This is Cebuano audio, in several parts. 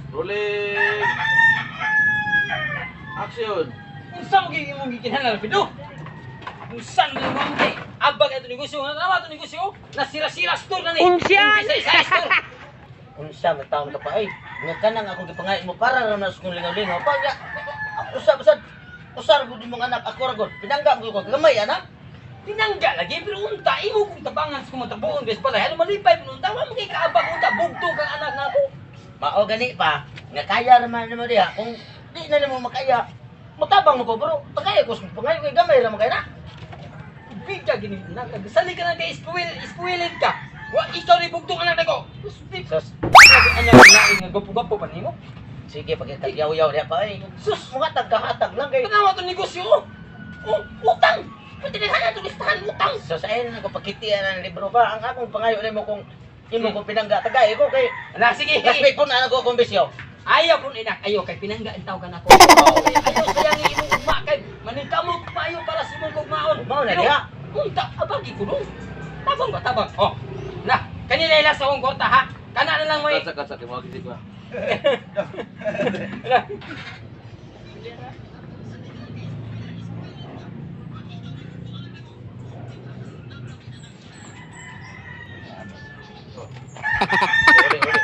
Rolling. Action. Unsa mo giging mong gikinahanglan Pido? Unsa mo mo kay abag ato negosyo nga tama ato negosyo? Nasira-sira store na ni. Unsa? Isa isa store. Unsa man taon ka pa ay. Nga kanang akong gipangay mo para ra na sa kong lingaw-lingaw pa ya. Usa basad. Usa ra gud imong anak ako ra gud. Pinangga mo ko gamay anak. Tinangga lagi pero unta imo kong tabangan sa kumatabuon bes balay. Ano malipay mo unta wa mo kay kaabag unta bugtong kang anak nako. Mao gani pa nga kaya ra man nimo diha kung di na nimo makaya. Mutabang mo ko pero tagay ko sa pangayo kay gamay ra man kay na. Bigya gini anak nagsali ka na kay spoil spoiled ka. Wa ikaw ri bugtong anak nako. Sus, Grabe anak lain nga gwapo-gwapo pa nimo. sige pagkatagyaw-yaw diha pa ay. Sus, Mga tagkahatag lang kay. tanawa to negosyo. Oh, utang. Pwede na to listahan utang. So sa ayun ko pakitian ang libro pa ang akong pangayo nimo kung imo kong pinangga tagay ko kay Anak sige. last week po na ako akong bisyo. Ayaw kun inak, ayaw kay pinangga ang tawag nako. Ayaw sayang imong ugma kay maningkamot pa ayo para sa imong kugmaon. Mao na Pero, diha. unta abagi ko dong. Tabang ba tabang? Oh. Na, kanila ila sa akong kwarta ha. Kana na lang may. Cut sa cut sa kay mga kisig ba. Na. Rolling, rolling.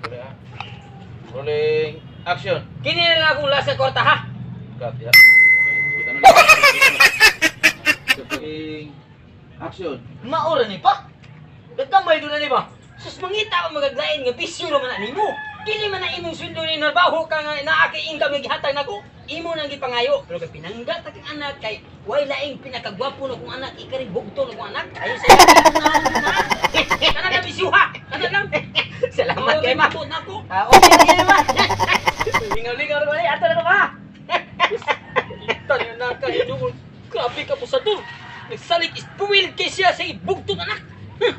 Rolling, ah. Rolling. Action. Kini na lang akong lasa kwarta ha. Cut, ya. Kita na lang. Rolling. Action. Mao ra ni pa. Gamay doon na ni ba? Sus mangita ka magaglain nga bisyo ra man na nimo. Dili man na imong sweldo ni trabaho ka nga naa kay income nga gihatag nako. Imo nang gipangayo. Pero kay pinangga ta kang anak kay way laing pinakagwapo na kong anak ikari bugto na kong anak. Ayo sa Kana na bisyo ha. Kana lang. Salamat kay ma. Mabot nako. Ah, okay na yan ma. Lingaw-lingaw ra ba? Ato na ko ba? Ita niya na ka hinuon. Grabe ka busador. Nagsalig ispuwil kay siya sa ibugto na anak. Good.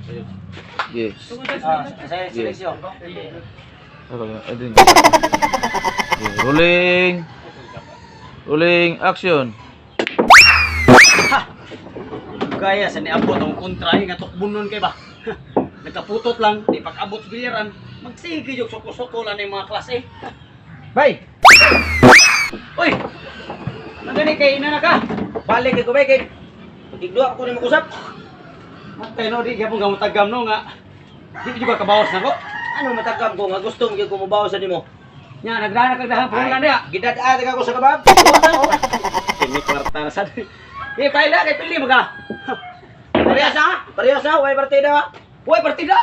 Ayos. Yes. Ah, sa silencio. Rolling. Rolling. Action. Gaya sa niabot ang kontra eh, nga tukbunon kay ba. Nagkaputot lang, di pag-abot sa bilyaran, magsige yung suko-suko lang yung mga klase. Bay, Uy! Nagani kay ina na ka. balik kay ko bay kay. Pagigduha ko nimo kusap. Matay no, di gyapon ka mutagam no nga. Di juga kabawas nako. Ano matagam ko nga gusto mo gyud ko mobaw sa nimo? Nya nagdana kag dahan puhunan diha. Gidad-ad ka ko sa kabab. Kini kwarta na sad. Eh paila kay pili mo ka. Parehas ha? Parehas ha? Way partida. Uy, partida.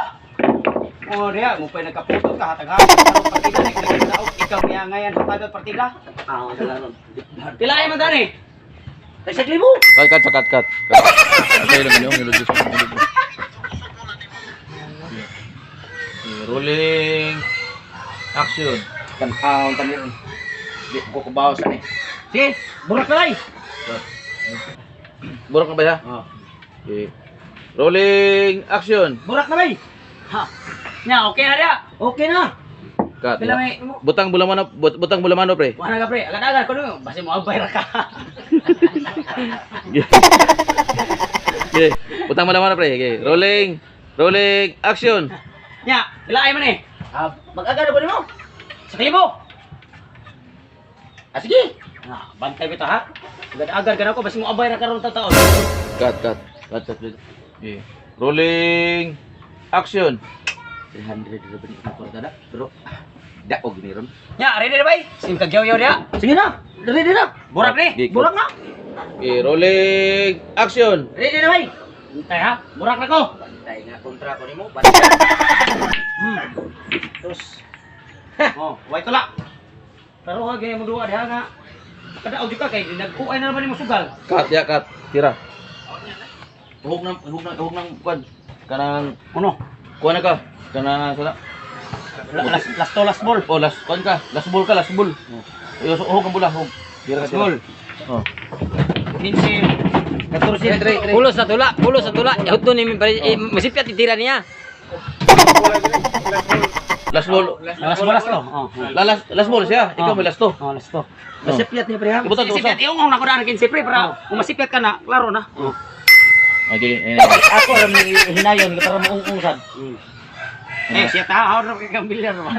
Oh, diha mo pa nagkaputot ka hatag hatag partida ni nagdaog ikaw niya ngayan hatag partida. Ah, wala ron. Pila ay man dani? Kay sa libo. Cut, cut, cut, cut. Cut. Okay lang, yung ilog. Rolling. Action. Tan-aw tanin. Di ko kubaw sa ni. Sige, burak na bay. Cut. Burak na ba ya? Oh. Okay. Rolling. Action. Burak na bay. Ha. Nya okay na diha. Okay na. Cut. Pila may Butang bulamano, butang bulamano pre. Wala ka pre, agad-agad ko no, basi mo abay ra ka. Okay. Butang bulamano pre. Okay. Rolling. Rolling. Action. Nya, pila ay man eh. Ah, mag-agad ko nimo. Sa kalibo. Ah, sige. Na, bantay bitaw ha. Agad-agad ka na ko basi mo abay ra karon taon. Cut, cut. Cut, cut. Okay. Rolling. Action. 300 ra ba ni akong kwarta da? Pero daog ni ron. Nya, ready na bay? Sim kagyaw-yaw diha. Sige na. Ready na. Burak ni. Okay, Burak na. Okay, rolling. Action. Ready na bay. Bantay ha. Burak na ko. Bantay nga kontra ko nimo. Bantay. Terus. Oh, way tula. Pero ha gaya mo duwa diha nga. Kadaog jud ka kay nagkuay na naman nimo sugal. Cut, ya, cut. Tira. Hug nang hug nang hug nang kuan. Kanang Ano? kuan na ka. Kanang sana. Last last to last ball. Oh, last kuan ka. Last ball ka, last ball. Yo, so, hug ang bola, hug. Tira ka, Last tira. ball. Oh. 15 14 Tre, tre, tre. Pulos sa tula, pulos sa tula. Yahut ni mi masipyat titira niya. Last ball. Last ball, last to. Oh. Last last ball siya. Ikaw may last to. Oh, last to. Masipyat ni pre ha. Ibutang to usa. Sipyat iungong na ko daan 15 pre para kung masipyat ka na, klaro na. Oh. Okay, ayun. Ako ra ni hinayon para maungong sad. Eh, siya ta, hawr na kay kang bilyar ba.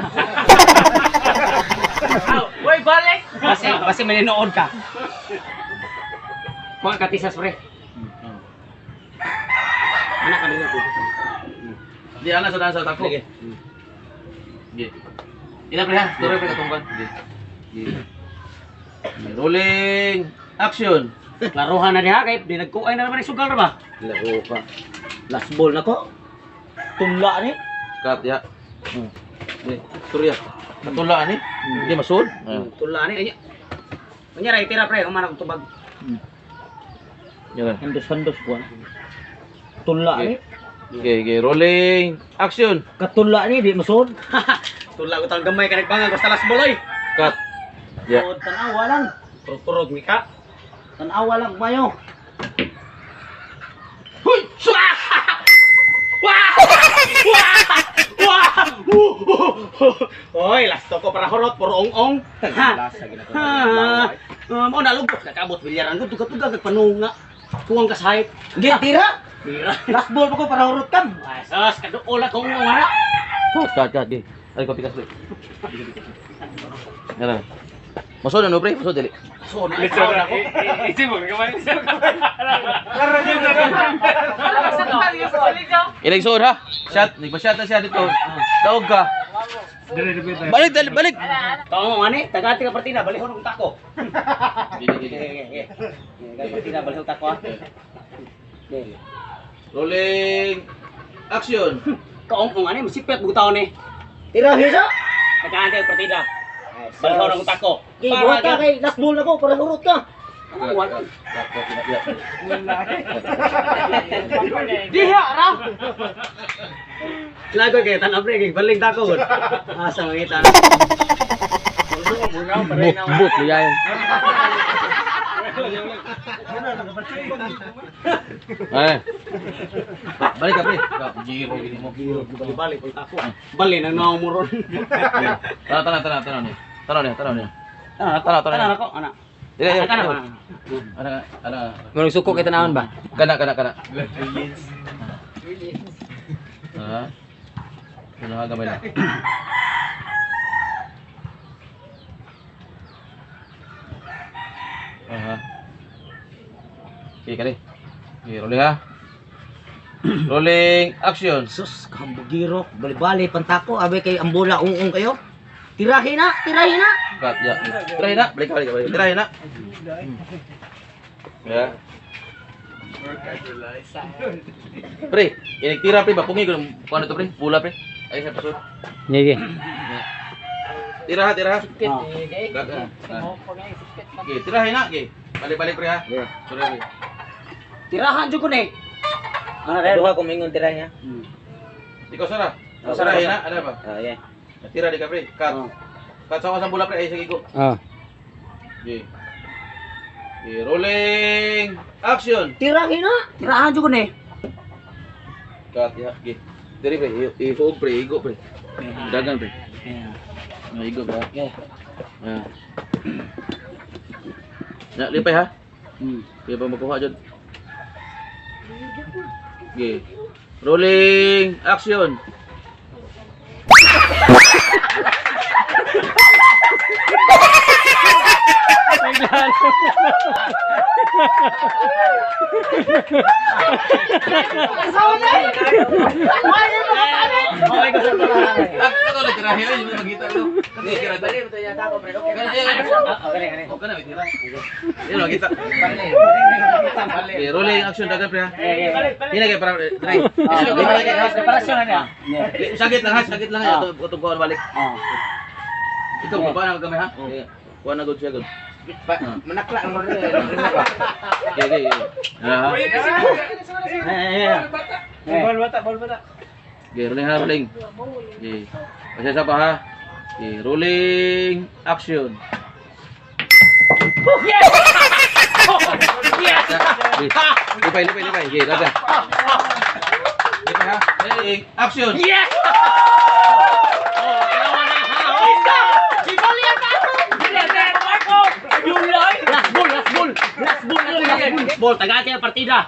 Uy, balik. Basi, basi maninood ka. Kuha ka tisas pre. Anak ka nila. Di ana sa daan sa tako. Sige. Sige. Ina pre ha, turo pre katungkan. Sige. Sige. Rolling. Action. Klaruhan na diha kay di nagkuay na naman ang sugal ra ba? Laro ka. Last ball na ko. Tumla ni. Cut ya. Sige, storya. Katula ani. Hindi masud. Tula ni anya. Unya ra itira pre, human akong tubag. Yan. Handos-handos ko. Tula ni. Okay, okay. Rolling. Action. Katula ni di masud. Tula ko tang gamay ka nagbangag basta last ball oy. Cut. Ya. Yeah. Tanawa lang. Turog mi ka. Tanawa lang mayo. Huy! Swa! Wah! Wah! Wah! Oy, last to ko para horot puro ong-ong. Ha. Mo na lugok nakabot bilyaran ko tuga-tuga kag panunga. Kuwang ka sa height. Gi tira. Tira. Last ball pa ko para hurot kam. Ay, sus, kaduol ako ong-ong ara. Cut, cut, cut. Di. Ay, kopi kas, pre. Yan. Masud ano pre? Masud dili. So, na ikaw na ko. Ilang suod ha? Shot, nagpa-shot na siya dito. Daog ka. Balik, dali, balik. Kaong ani, tagati ka partida, balihon ang tako. Gigi, gigi. Okay, okay, okay. Okay, partida, balihon tako ha. Okay. Rolling. Action. Kaong ani, masipet butaw ni. Tira hisa. Tagati ka partida. Balihon ang tako. Gi buhat ka kay last ball na ko para hurot ka. Diha ra. Lagoy kay tan pre kay baling tako gud. Asa mangita. But, but, liyayan. Ay. Balik ka, pre. Giro, gini mo. Balik pag tako. Bali nang naong mo ron. Tanaw, tanaw, tanaw, tanaw niya. Tanaw niya, tanaw niya. Tanaw, Tanaw, tanaw. tanaw ako, ana. Dili, dili. Tanaw, Ana, ana. Murag suko kay tanawon ba? Kana, kana, kana. Ah. Ano gamay lang. Aha. Okay, kali. Okay, rolling ha. Rolling action. Sus, kambugiro, bali-bali pantako abe kay ang bola ungong kayo. Tirahin na, tirahin na. Cut, ya. Try na, balik ka, balik ka, balik. Try na. Ya. Pre, inigtira pre, bapungi ko ng ano to pre, pula pre. Ay sa pasod. Sige. Tira ha, tira ha. Ah. Cut, ah. Ah. Okay, tirahin na, okay. Balik-balik pre ha. Sorry pre. Tirahan jud ko ni. Ana ra. Duha ko mingon tira niya. Ikaw sara. Oh, sara, Tirahin na, ano ba? Oh, yeah. Tira di ka pre. Cut. Oh. Cut sa sa bola pre, ay sige go. Ah. Okay. Okay, rolling action. Tirahin na. Tirahan jud ko ni. Cut, ya. Okay. Diri pre, ihuog pre, igo pre. Dagan pre. Ah, igo ba? Okay. Ah. Na, lipay ha. Hmm. Kaya pa makuha dyan. Okay. Rolling action. Okay ko sa Ah, ito na tirahe ay yung makita ko. Hindi tira dali. Ah, okay, okay. Okay na may tira. Yan makita. Okay, rolling action dagan pre ha. Hina kay para try. Ah, preparasyon na niya. Sakit lang ha, sakit lang ha. Ito itong kuha balik. Ah. Ikaw baba na gamay ha. Kuha na good siya good. Manakla ang rin. Okay, okay. Ah. Eh, eh, eh. Okay, rolling ha, rolling. Okay. Pasensya pa ha. Okay, rolling action. Yes! Okay. Lipay, lipay, lipay. Okay, dagan. Dito ha. Rolling. Action. Yes! Oh, kailangan na ha. Last ball, last ball. Last ball na to, last ball. Ball, tagaan kayo partida.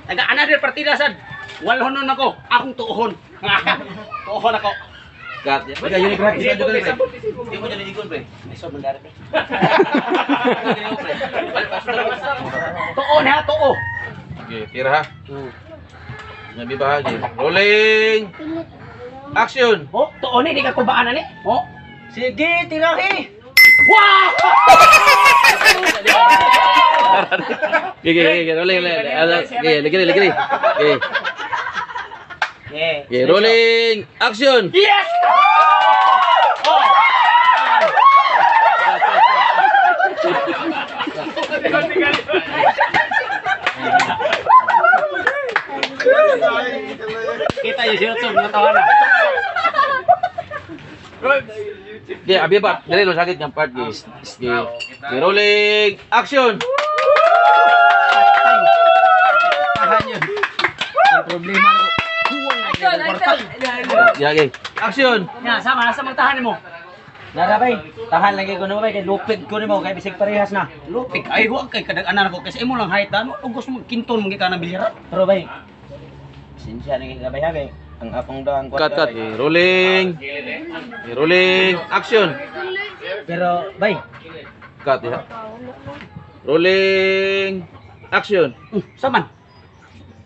Taga another partida sad. Walhonon ako, akong tuohon. Tuohon ako. Cut. Wala yun pre. Di mo dyan igon pre. May sob man pre. Tuon ha, tuo. Okay, tira ha. Nabi bahagi. Rolling. Action. Oh, tuon ni di ka kubaan ani. Oh. Sige, tirahi. Wow! Okay, okay, okay. Rolling, rolling. Okay, lagi, lagi. Okay. Yeah. Okay, rolling. Action. Yes! Oh! Kita yung YouTube, natawa na. Okay, abi ba? Dali lo sakit ng part, guys. Okay. Okay, rolling. Action. Tahan yun. Ang problema na ko. Kuwang na yung kwarta. Yeah, okay. Action. Ya, sama, nasa magtahan mo. Nara bay, tahan lagi ko na bay kay lupig ko nimo kay bisig parehas na. Lupig, ay huwag kay kadag-anan ako kasi imo lang height ano, ugos mo kinton mo gikan ang bilyaran. Pero bay, sinsya na kay bay ha kay ang akong daang Cut, cut. Okay, rolling. Okay, rolling. Action. Pero bay, Cut, ya. Rolling. Action. Saman.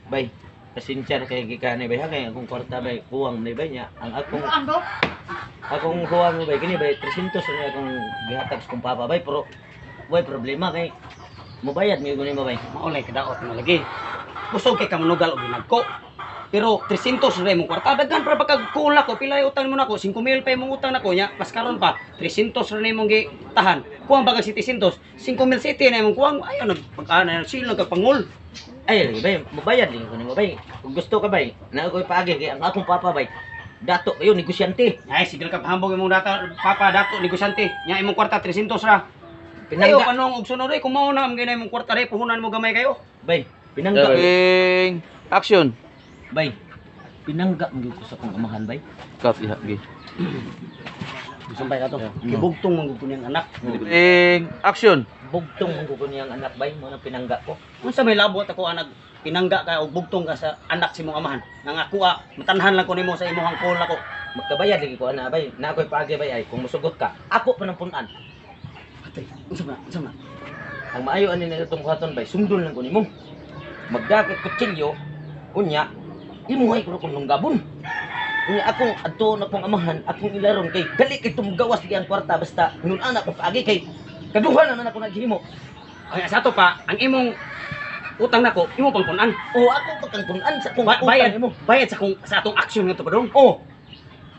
bay, pasensya na kay gikan ni bay ha kay akong kwarta bay kuwang ni bay niya. Ang akong akong kuwang bay kini bay 300 na akong gihatag sa kong papa bay pero way problema kay mobayad mi ko nimo bay. Maulay kadaot mo lagi. Kusog kay kamanugal og nagko. Pero 300 ra imong kwarta daghan para pagkagkula ko pila yung utang mo nako 5,000 pa imong utang nako nya mas karon pa 300 ra nimong gitahan. Kuwang bagag 700 5,000 city na imong kuwang ayo nagpag-ana sila nagpangul. Ay lagi bay, mobayad lagi ko nimo bay. Kung gusto ka bay, naa ko'y paagi kay ang akong papa bay. Dato kayo negosyante. Ay sigil ka pahambog imong data papa dato negosyante nya imong kwarta 300 ra. Ayo Pinangga panong og sunod kung mao na ang ginay imong kwarta re puhunan mo gamay kayo. bay, pinangga Rolling. Action. bay. Pinangga mo gyud ko sa akong amahan bay. Cut, ya. Okay. Sumpay ka to. Kibugtong man gud ko niyang anak. Rolling. Action. Bugtong mo ko niyang anak bay, mo nang pinangga ko. Unsa may labot ako anak pinangga ka og bugtong ka sa anak si mong amahan. Nang ako matanhan lang ko nimo sa imong call nako. Magkabayad lagi ko ana bay, naa ko'y paagi bay ay kung musugot ka, ako pa nang punan. Atay, unsa ba? Unsa ba? Ang maayo ani nila itong buhaton bay, sundon lang ko nimo. Magdakit kutsilyo, unya, imuhay ko na kung nunggabon. Unya akong adto na kong amahan, akong ilaron kay dali kay tumugawas lagi ang kwarta basta ngun ana ko paagi kay kaduha na man ako naghimo. Ay sa ato pa, ang imong utang nako, imo pang punan. O ako pa kang punan sa kong utang Bayad nimo. bayad sa kung sa atong action nga to padong. Oh,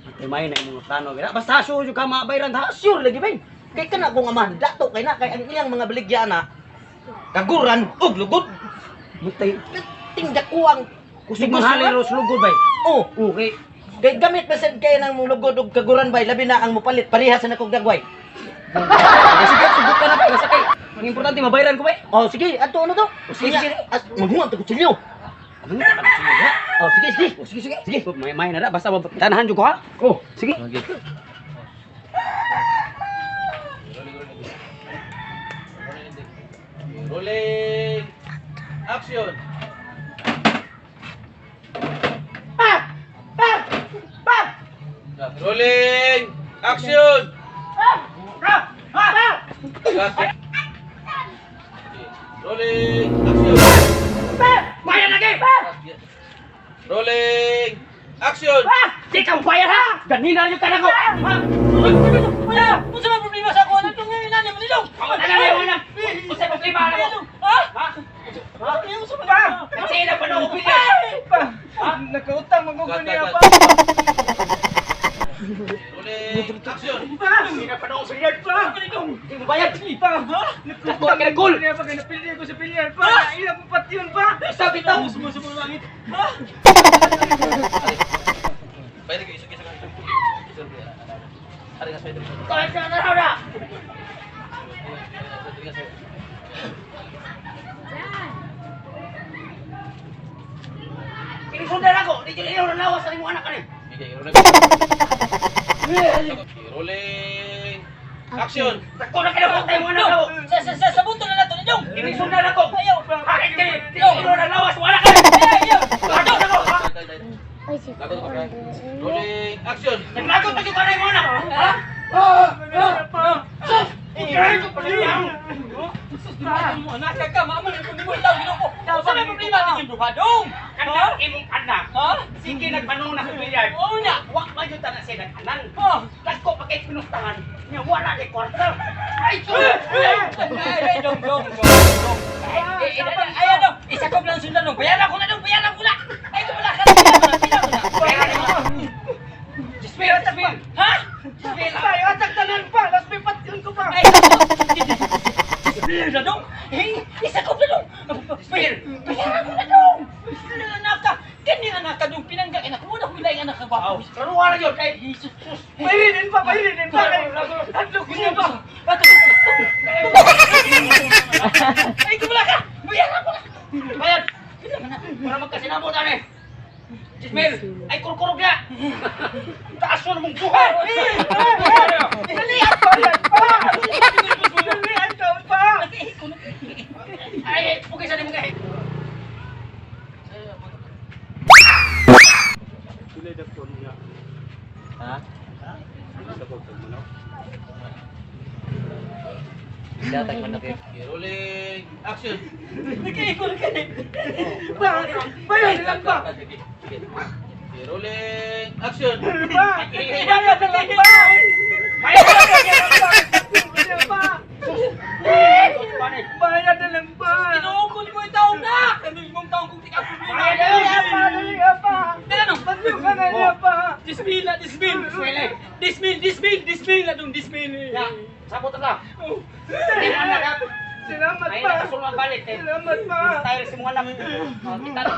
Atay may na imong plano gira. Basta sure jud ka mabayran ha. sure lagi bay. Kay kana akong amahan dato kay na kay ang iyang mga baligya na kaguran ug lugod. Mutay Tingdakuang kusog mahali ro lugod bay. Oh, Okay. kay gamit pa sad kay nang lugod ug kaguran bay labi na ang mopalit parehas na kog dagway. Sige, sugot ka na bay basta kay ang importante mabayran ko bay. Oh, sige, adto ano to? Sige, sige. As, maghuwang ta kutsilyo. Ano ka sige ha? Oh, sige, sige. Oh, sige sige. Sige, may may na ra basta tanahan jud ko ha. Oh, Sige. Okay. Rolling. Action. Rolling. Action. Cut. Rolling. Action. Bayar lagi. Rolling. Action. Di ka bayar ha. Ganina jud ka nako. Ha? Wala! Unsa may problema sa ako? Ano itong nanay mo nilong? Wala na wala. Unsa problema na mo? Ha? Ha? Ha? Unsa man ba? Kasi na pa na ako bilyar. Nakautang mo Cut, cut, cut. Rolling. Action. Hindi na pa na ako bilyar pa. Di mo bayad. Pa, ha? Nakautang ka na goal. Niya pa kay napili ko sa pilyar pa. Ila mo patyon pa. Sabi tao. Sumo langit. Ha? Pwede ko isog isog. Ari nga sa Kaya ka na na. Inisundan ako. Di jud ilaw na lawas sa imong anak ani. Okay, rolling. Okay, rolling. Action. Dako na kay mo imong anak. Dong, sa buto na nato ni Dong. Kini sundan ako. Ayaw. Hakit kini. Di ilaw na lawas mo anak ani. Ayaw. Lagot ako. Ay, si Lagot ko, pre. Rolling. Action. Naglagot pa jud ka na imong anak. Ha? Sus! Kaya ko pa niya. Sus, duha mo anak ka, maamo na kung nimo itaw Ginoo. Unsa may problema ninyong duha dong? Kanang imong anak. Ha? Sige nagpanong na sa bilyar. Oo na. Wa man jud ta na siya nag-anan. Ha? Dagko pa kay pinustahan. Nya wala kay kwarta. Ay, sus! Ay, ay, dong, dong, dong, dong. Ay, ay, ay, ay, dong. Isakop lang sundan dong. Bayaran ko na dong, bayaran ko na. Ay, tumala ka na, bayaran ko na, bayaran ko na. Dismil, dismil. Ha? Dismil. Tayo, atag tanan pa. Las may patyon ko pa. Ay, dismil na dong. Hey, isakop na dong. Dismil. Bayaran ko na dong. Anak ka. Kani anak ka dong pinangga anak mo na hulay anak ka ba? Klaruha na jud kay Jesus. Pairinin pa, pairinin pa. Hadlok ko Gusto ba? Ay, tumala ka! Bayaran ko na! Bayad. Para magkasinabot ani. Dismil, ay kurkurog na. Taas mo namang buhay. Dali, bayad pa. Dali, ang pa. Ay, pugay sa nimo kay. Ha? Datag man na kayo. Okay, rolling. Action. Nag-iikol ka eh. Bayad lang pa. Okay, rolling. Action. Pa. Bayad na lang pa. Bayad. Bayad pa. Bayad na lang pa. Ginoo ko ni mo yung taong na! Ano yung taong kong tika problema? Dali pa, dali pa. Dala nung! Badlok ka na niya pa. Dismil na, dismil! Dismil eh. Dismil, dismil, dismil na dong, dismil eh. Ya, sabot na. Oh. Ay, anak ha. Salamat Ay, pa. nakasulong balik eh. Salamat pa. Style si mga anak. Oh, kita na.